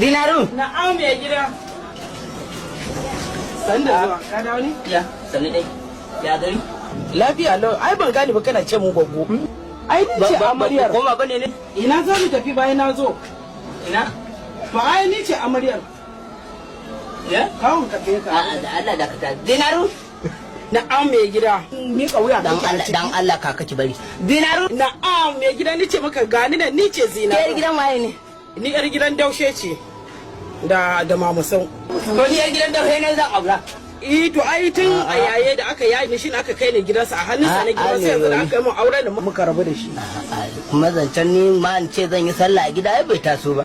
Dinaru. Na'am, mai gida. Sanda zuwa, ka dawo ne? Ya, sani dai. Ya gari? Lafiya lau, ai ban gane ba, kana ce mun gwaggo. Ai ni ce amaryar. Koma bane ne? Ina za mu tafi bayan na zo? Ina? To ai ni ce amaryar. Ya? Kawun ka ka. A'a, da Allah dakata. Dinaru. Na'am, mai gida. Miƙa wuya Dan kake a Allah, ciki. dan Allah kaka ki bari. Dinaru. Na'am, mai gida, ni ce maka gani nan, ni ce Zina. Ke gidan waye ne? Ni yar gidan Daushe ce. Da Mamusau. To ni yar gidan Daushe ne zan aura. Eh, to ai tun a yaye da aka yaye ni shine aka kai ni gidansa, a hannunsa na gidansa, yanzu da aka yi mun aure da muka rabu da shi. Kuma zancen ni ma in ce zan yi sallah a gida ai bai taso ba.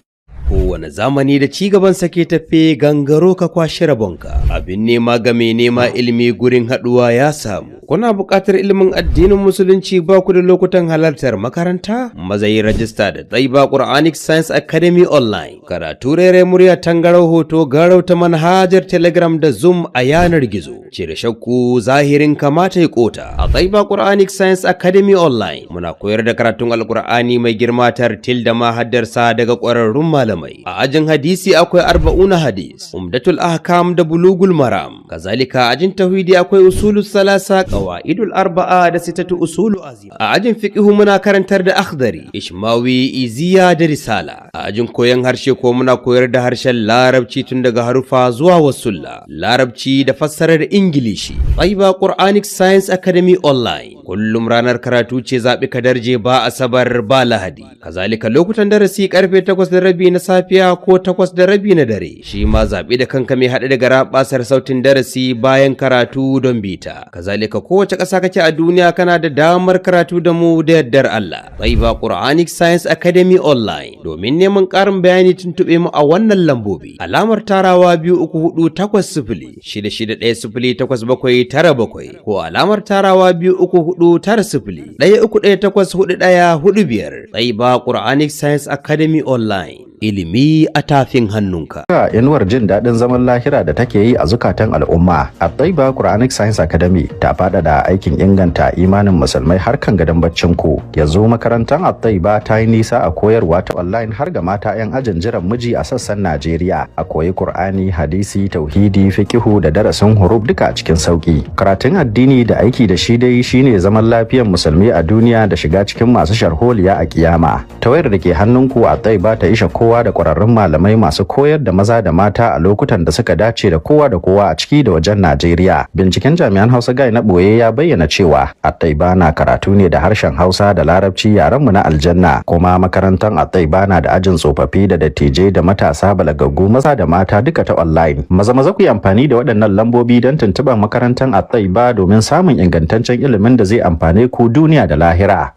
Kowane zamani da cigaban ke tafe, gangaro ka kwashi rabonka. Abin nema ga mai nema ilimi, gurin haɗuwa ya samu. Kuna buƙatar ilimin addinin Musulunci, ba ku da lokutan halartar makaranta? Maza yi rajista da Taiba Quranic Science Academy Online. Karatu rere murya, tangarau hoto garau, ta manhajar Telegram da Zoom a yanar gizo. Cire shakku, zahirin kamata ya kota. A Taiba Quranic Science Academy Online muna koyar da karatun Alkur'ani mai girma tartil da mahaddarsa daga ƙwararrun malamai. A ajin hadisi akwai Arba'una Hadis, Umdatul Ahkam da Bulugul Maram. Kazalika ajin tauhidi akwai Usulus Salasa, Qawaidul Arba'a da Sitatu Usulu Azim. A ajin fiqhu muna karantar da Akhdari, Ishmawi, Iziya da Risala. A ajin koyon harshe ko muna koyar da harshen Larabci tun daga harufa zuwa wasulla, Larabci da fassarar Ingilishi. Taiba Quranic Science Academy Online. Kullum ranar karatu ce, zaɓi ka darje, ba Asabar ba Lahadi. Kazalika lokutan darasi karfe 8:30 na safiya ko 8:30 na dare. Shi ma zaɓi da kanka, mai haɗe da garaɓasar sautin darasi bayan karatu don bita. Kazalika kowace ƙasa kake a duniya kana da damar karatu da mu da yardar Allah. Taiba Quranic Science Academy Online. Domin neman ƙarin bayani, tuntuɓe mu a wannan lambobi: +234 8066108797 ko +234 90 131 84145. Taiba Quranic Science Academy Online. Ilimi a tafin hannunka. Inuwar jin daɗin zaman lahira da take yi a zukatan al'umma, Addaiba Quranic Science Academy ta faɗaɗa aikin inganta imanin Musulmai har kan gadon baccin ku. Yanzu makarantar Addaiba ta yi nisa a koyarwa ta online har ga mata 'yan ajin jiran miji a sassan Najeriya. A koyi Qur'ani, hadisi, tauhidi, fikihu da darasin huruf duka a cikin sauki. Karatun addini da aiki da shi dai shine zaman lafiyar Musulmi a duniya da shiga cikin masu sharholiya a kiyama. Ta wayar da ke hannunku, Addaiba ta isha kowa da ƙwararrun malamai masu koyar da maza da mata a lokutan da suka dace da kowa da kowa a ciki da wajen Najeriya. Binciken jami'an Hausa Gai na boye ya bayyana cewa Attaiba na karatu ne da harshen Hausa da Larabci, yarenmu na aljanna. Kuma makarantar Attaiba na da ajin tsofaffi da dattijai da matasa balagaggu, maza da mata, duka ta online. Maza maza ku yi amfani da waɗannan lambobi don tuntuɓar makarantar Attaiba domin samun ingantaccen ilimin da zai amfane ku duniya da lahira.